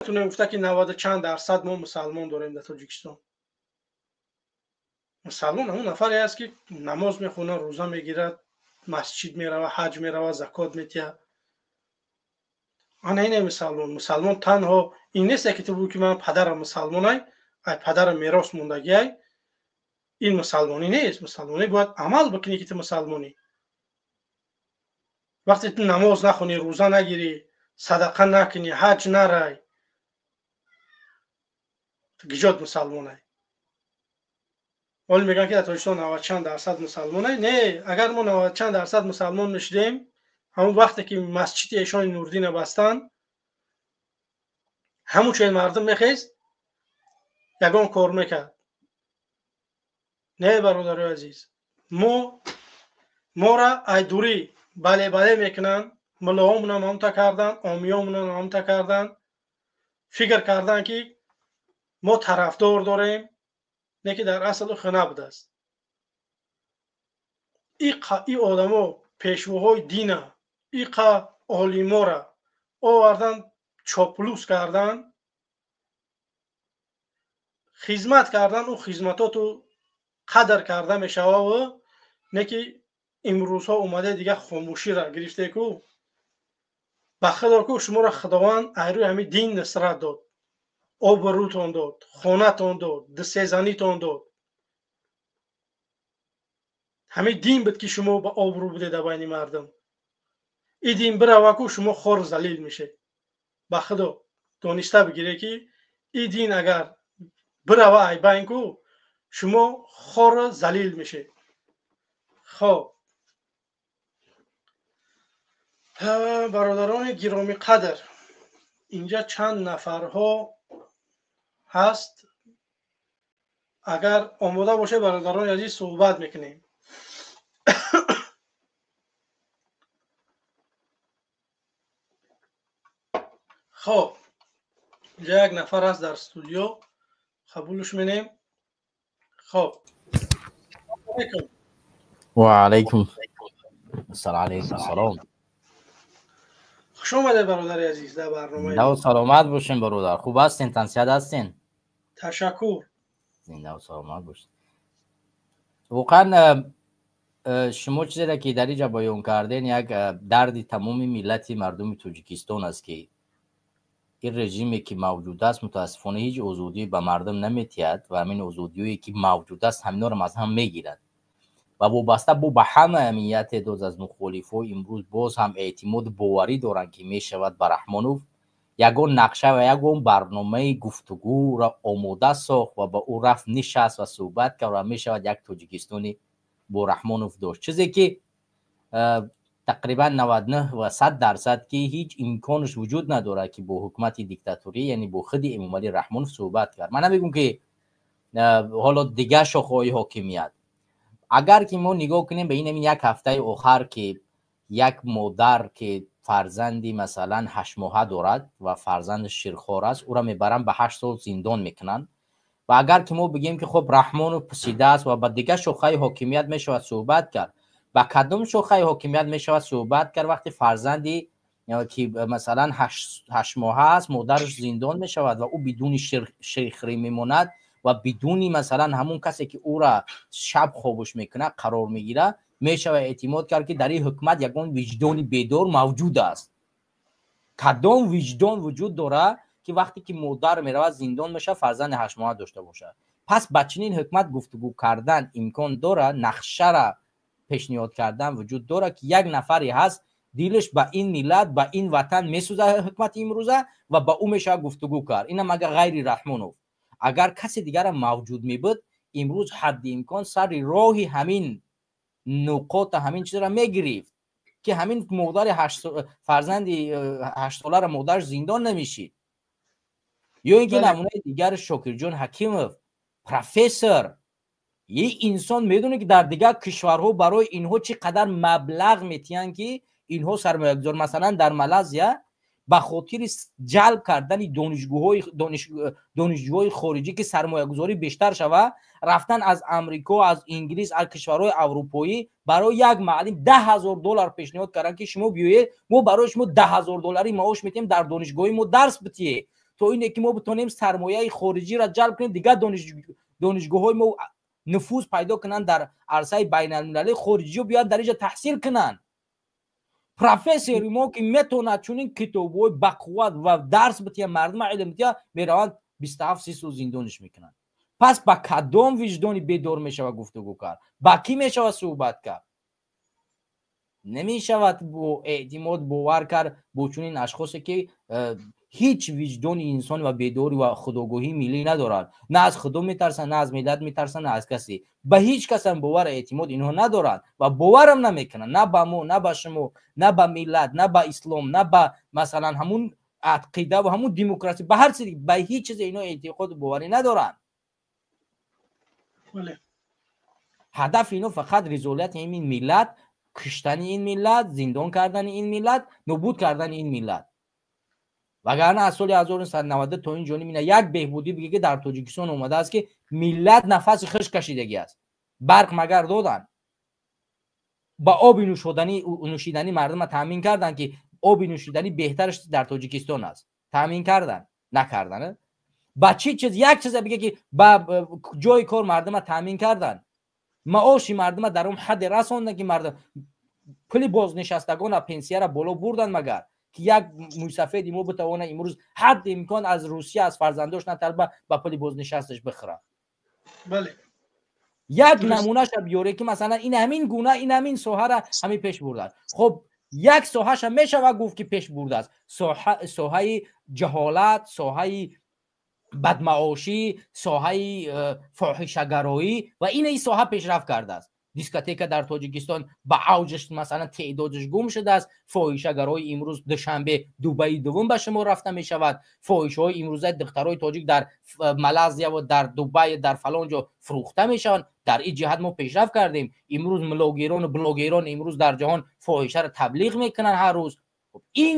Наметонем гуфта, ки наваду чанд дарсад мо мусалмон дорем дар Тоҷикистон. Мусалмон ҳамон нафаре аст, ки намоз мехонад, рӯза мегирад, масҷид мерава, ҳаҷ мерава, закот метиҳад. Ана ине мусалмон. Мусалмон танҳо ин несте, ки ту бугӯ, ки ман падарам мусалмонай, ай падарам мерос мондагиай. Ин мусалмонӣ нест. Мусалмонӣ бояд амал бикунӣ, ки ту мусалмонӣ. Вақте ту намоз нахонӣ, рӯза нагирӣ, садақа накунӣ, ҳаҷ нарай, гиҷот мусалмонай? Ҳоле мегӯянд, ки дар Тоҷикистон навад чанд дарсад мусалмонай. Не, агар мо навад чанд дарсад мусалмон мешудем, ҳамон вақте ки масҷиди эшони Нурдина бастанд, ҳамун чунин мардум мехест, ягон кор мекард. Не, бародарои азиз, мо мора айдурӣ бале бале мекунанд. Муллоҳомунам ҳамта карданд, омиёмунам ҳамта карданд, фикр карданд, ки мо тарафдор дорем, не ки дар асл ӯ хина будааст. И одамо пешвоҳои дина, иқа олимора овардан, чоплус кардан, хизмат кардан. Ӯ хизматоту қадр карда мешававу не ки имрӯзҳо омада дига хомӯширо гирифте ку. Ба худо ку, шуморо Худованд айрӯи ҳамин дин нусрат дод, обрӯтон дод, хонатон дод, дусезанитон дод. Ҳамин дин буд, ки шумо ба обрӯ будед дар байни мардум. И дин бирава ку, шумо хор залил мешед. Ба худо, дониста бигире, ки и дин агар бирава ай байн ку, шумо хору залил мешед. Хоб, бародарони гиромиқадр, инҷа чанд нафарҳо ҳаст. Агар омода бошед, бародарони азиз, суҳбат мекунем. Хоб, инҷа як нафар аст дар студио, қабулш менем. Хоб. Ва алайкум алайкум салом. Хуш омадед, бародари азиз, дар барномаи. Саломат бошем, бародар. Хуб ҳастен, тансиҳат ҳастен? Ташаккур. Зиндаву саломат бошед. Воқеан, шумо чизере ки дар инҷа баён карден, як дарди тамоми миллати мардуми Тоҷикистон аст, ки ин режиме ки мавҷуд аст, мутаассифона, ҳеҷ озодӣ ба мардум наметиҳад ва ҳамин озодиҳое ки мавҷуд аст, ҳаминорам аз ҳам мегирад. Ва вобаста бо ба ҳама ҳамин як теъдод аз мухолифҳо имрӯз боз ҳам эътимоду боварӣ доранд, ки мешавад ба Раҳмонов ягон нақша ва ягон барномаи гуфтугӯро омода сохт ва ба ӯ рафт, нишаст ва суҳбат кард ва мешавад як Тоҷикистони бо Раҳмонов дошт. Чизе ки тақрибан 99 ва 100% ки ҳеҷ имконаш вуҷуд надорад, ки бо ҳукумати диктаторӣ, яъне бо худи Эмомалӣ Раҳмонов суҳбат кард. Ман намегӯм, ки ҳоло дигар шохаҳои ҳокимият. Агар ки мо нигоҳ кунем ба ин ҳамин як ҳафтаи охар, ки як модар, ки фарзанди масалан 8 моҳа дорад ва фарзанди ширхор аст, ӯро мебаранд, ба 8 сол зиндон мекунанд. Ва агар ки мо бигем, ки хоб, Раҳмонов пусида аст ва ба дигар шохаи ҳокимият мешавад суҳбат кард, ба кадом шохаи ҳокимият мешавад суҳбат кард, вақте фарзанди ки масалан 8 моҳа аст, модараш зиндон мешавад ва ӯ бидуни ширхӯрӣ мемонад ва бидуни масалан ҳамун касе ки ӯра шаб хобуш мекунад қарор мегирад? Мешавад эътимод кард, ки дар ин ҳукумат ягон виҷдони бедор мавҷуд аст? Кадом виҷдон вуҷуд дорад, ки вақте ки модар меравад, зиндон мешавад, фарзанди 8 моҳа дошта бошад? Пас ба чунин ҳукумат гуфтугӯ кардан имкон дорад? Нақшара пешниҳод кардан вуҷуд дорад, ки як нафаре ҳаст, дилаш ба ин миллат, ба ин ватан месӯзад, ҳукумати имрӯза, ва ба ӯ мешавад гуфтугӯ кард? Инам агар ғайри Раҳмонов, агар касе дигара мавҷуд мебуд, имрӯз ҳадди имкон сари роҳи ҳамин нуқота, ҳамин чизро мегирифт, ки ҳамин модари фарзанди 8 солара модараш зиндон намешид. Ё ин ки намунаи дигар, Шокирҷон Ҳакимов, профессор. Е инсон медонад, ки дар дигар кишварҳо барои инҳо чӣ қадар маблағ метиҳанд, ки инҳо сармоягузор. Масалан, дар Малайзия ба хотири ҷалб кардани донишҷӯҳои хориҷӣ, ки сармоягузорӣ бештар шавад, рафтан аз Амрико, аз Инглис, аз кишварҳои аврупоӣ барои як муаллим 10 000 доллар пешниҳод карданд, ки шумо биёед, мо барои шумо 10 000 долларӣ маош метиҳем, дар донишгоҳи мо дарс битиҳед. То ине ки мо битонем сармояи хориҷиро ҷалб кунем, дигар донишгоҳҳои мо нуфуз пайдо кунанд дар арсаи байналмилалӣ, хориҷиё биёянд, дар инҷа таҳсил кунанд. Профессори мо, ки метавонад чунин китобҳои бақувват ва дарс бития, мардума илм бития, мераванд, 27-30 сол зиндониш мекунанд. Пас ба кадом виҷдони бедор мешавад гуфтугӯ кард? Ба кӣ мешавад суҳбат кард? Намешавад бо эътимод бовар кард бо чунин ашхосе, ки ҳеҷ виҷдони инсон ва бедорӣ ва худогоҳии миллӣ надорад. На аз худо метарсанд, на аз миллат метарсанд, на аз касе. Ба ҳеҷ касам бовар, эътимод инҳо надоранд ва боварам намекунанд, на ба мо, на ба шумо, на ба миллат, на ба ислом, на ба, масалан, ҳамун ақида ва ҳамун демократия, ба ҳар чиз, ба ҳеҷ чизе инҳо эътиқоду боварӣ надоранд. Ҳадафи инҳо фақат ризолияти ин миллат, куштани ин миллат, зиндон кардани ин миллат, нобуд кардани ин миллат. Вагарна аз соли 1990 то ин ҷониб ина як беҳбудӣ биге, ки дар Тоҷикистон омадааст, ки миллат нафаси хуш кашидагӣ аст? Барқ магар доданд? Ба оби нӯшиданӣ мардума таъмин карданд, ки оби нӯшиданӣ беҳтараш дар Тоҷикистон аст? Таъмин карданд? Накарданд. Ба чӣ чиз, як чизе биге, ки ба ҷои кор мардума таъмин карданд, маоши мардума дар он ҳадде расонданд, ки мардум пули бознишастагона, пенсияра боло бурданд магар, ки як мӯйсафеди мо битавонад имрӯз ҳадди имкон аз Русия, аз фарзандош наталба, ба пули бознишасташ бихӯрад? Як намунаша биёре, ки масалан ин ҳамин гуна, ин ҳамин соҳара ҳамин пеш бурдааст. Хоб, як соҳаша мешавад гуфт, ки пеш бурдааст: соҳаи ҷаҳолат, соҳаи бадмаошӣ, соҳаи фоҳишагароӣ, ва ин соҳа пешрафт кардааст. Дискотека дар Тоҷикистон ба авҷаш, масалан, теъдодаш гум шудааст. Фоҳишагарои имрӯз Душанбе, Дубаи дуввум ба шумо рафта мешавад. Фоҳишаҳои имрӯзаи духтарои тоҷик дар Малайзия ва дар Дубай, дар фалон ҷо фурӯхта мешаванд. Дар ин ҷиҳат мо пешрафт кардем. Имрӯз блогерону блогерон имрӯз дар ҷаҳон фоҳишаро таблиғ мекунанд ҳар рӯз. Ин